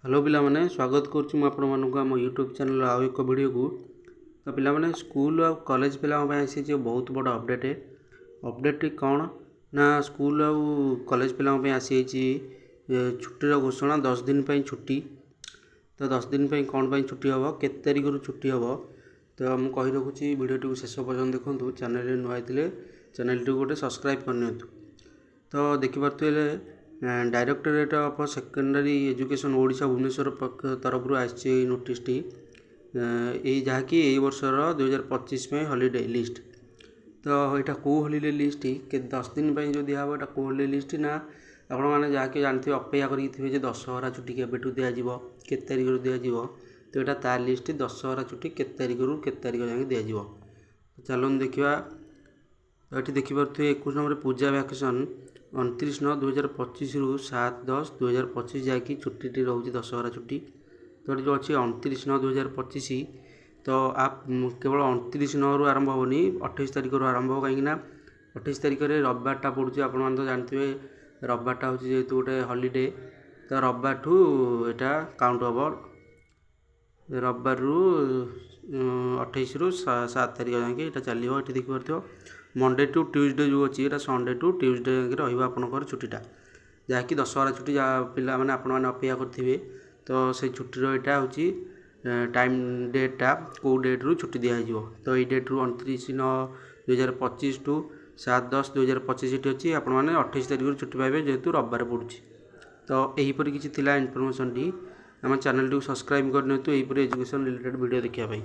Hello ପିଲାମାନେ, ସ୍ୱାଗତ କରୁଛି ମୁଁ ଆପଣମାନଙ୍କୁ ଆମ ୟୁଟ୍ୟୁବ୍ ଚ୍ୟାନେଲ୍ର ଆଉ ଏକ ଭିଡ଼ିଓକୁ। ତ ପିଲାମାନେ, ସ୍କୁଲ୍ ଆଉ କଲେଜ ପିଲାଙ୍କ ପାଇଁ ଆସିଛି ବହୁତ ବଡ଼ ଅପଡ଼େଟ୍। ଅପଡ଼େଟ୍ଟି କ'ଣ ନା, ସ୍କୁଲ୍ ଆଉ କଲେଜ ପିଲାଙ୍କ ପାଇଁ ଆସିଯାଇଛି ଛୁଟିର ଘୋଷଣା, 10 ଦିନ ପାଇଁ ଛୁଟି। ତ 10 ଦିନ ପାଇଁ କ'ଣ ପାଇଁ ଛୁଟି ହେବ, କେତେ ତାରିଖରୁ ଛୁଟି ହେବ, ତ ମୁଁ କହି ରଖୁଛି, ଭିଡ଼ିଓଟିକୁ ଶେଷ ପର୍ଯ୍ୟନ୍ତ ଦେଖନ୍ତୁ। ଚ୍ୟାନେଲ୍ରେ ନୂଆ ହେଇଥିଲେ ଚ୍ୟାନେଲ୍ଟିକୁ ଗୋଟେ ସବସ୍କ୍ରାଇବ୍ କରିନିଅନ୍ତୁ। ତ ଦେଖିପାରୁଥିବେ, directorate of secondary education Odisha, Bhubaneswar ତରଫରୁ ଆସିଛି ଏଇ ନୋଟିସ୍ଟି, ଏଇ ଯାହାକି ଏଇ ବର୍ଷର 2025 ପାଇଁ ହଲିଡ଼େ ଲିଷ୍ଟ। ତ ଏଇଟା କେଉଁ ହଲିଡ଼େ ଲିଷ୍ଟ, 10 ଦିନ ପାଇଁ ଯେଉଁ ଦିଆହେବ, ଏଇଟା କେଉଁ ହଲିଡ଼େ ଲିଷ୍ଟ ନା, ଆପଣମାନେ ଯାହାକି ଜାଣିଥିବେ, ଅପେକ୍ଷା କରିକି ଥିବେ ଯେ ଦଶହରା ଛୁଟି କେବେଠୁ ଦିଆଯିବ, କେତେ ତାରିଖରୁ ଦିଆଯିବ। ତ ଏଇଟା ତା ଲିଷ୍ଟ, ଦଶହରା ଛୁଟି କେତେ ତାରିଖରୁ କେତେ ତାରିଖ ଯାଏଁ ଦିଆଯିବ। ଚାଲନ୍ତୁ ଦେଖିବା। ଏଠି ଦେଖିପାରୁଥିବେ, 21 ନମ୍ବର ପୂଜା ଭ୍ୟାକେସନ୍, 29/9/2025ରୁ 7/10/2025 ଯାହାକି ଛୁଟିଟି ରହୁଛି ଦଶହରା ଛୁଟି। ତ ଏଠି ଯେଉଁ ଅଛି 29/9/2025, ତ କେବଳ 29/9ରୁ ଆରମ୍ଭ ହେବନି, 28 ତାରିଖରୁ ଆରମ୍ଭ ହେବ। କାହିଁକିନା 28 ତାରିଖରେ ରବିବାରଟା ପଡ଼ୁଛି। ଆପଣମାନେ ତ ଜାଣିଥିବେ, ରବିବାରଟା ହେଉଛି ଯେହେତୁ ଗୋଟେ ହଲିଡ଼େ, ତ ରବିବାରଠୁ ଏଇଟା କାଉଣ୍ଟ ହେବ। ରବିବାରରୁ 28ରୁ 7 ତାରିଖ ଯାଏଁକି ଏଇଟା ଚାଲିବ। ଏଠି ଦେଖିପାରୁଥିବ, ମଣ୍ଡେ ଟୁ ଟ୍ୟୁଜଡ଼େ ଯେଉଁ ଅଛି, ଏଇଟା ସଣ୍ଡେ ଟୁ ଟ୍ୟୁଜଡ଼େ ଯାଏଁକି ରହିବ ଆପଣଙ୍କର ଛୁଟିଟା, ଯାହାକି ଦଶହରା ଛୁଟି, ଯାହା ପିଲାମାନେ ଆପଣମାନେ ଅପେକ୍ଷା କରିଥିବେ। ତ ସେଇ ଛୁଟିର ଏଇଟା ହେଉଛି ଟାଇମ୍ ଡେଟ୍ଟା, କେଉଁ ଡେଟ୍ରୁ ଛୁଟି ଦିଆଯିବ। ତ ଏଇ ଡେଟ୍ରୁ, 29/9/2025 ଟୁ 7/10/2025 ଏଠି ଅଛି। ଆପଣମାନେ 28 ତାରିଖରୁ ଛୁଟି ପାଇବେ, ଯେହେତୁ ରବିବାର ପଡ଼ୁଛି। ତ ଏହିପରି କିଛି ଥିଲା ଇନଫର୍ମେସନ୍ଟି। ଆମ ଚ୍ୟାନେଲ୍ଟିକୁ ସବସ୍କ୍ରାଇବ୍ କରିନିଅନ୍ତୁ ଏହିପରି ଏଜୁକେସନ୍ ରିଲେଟେଡ଼୍ ଭିଡ଼ିଓ ଦେଖିବା ପାଇଁ।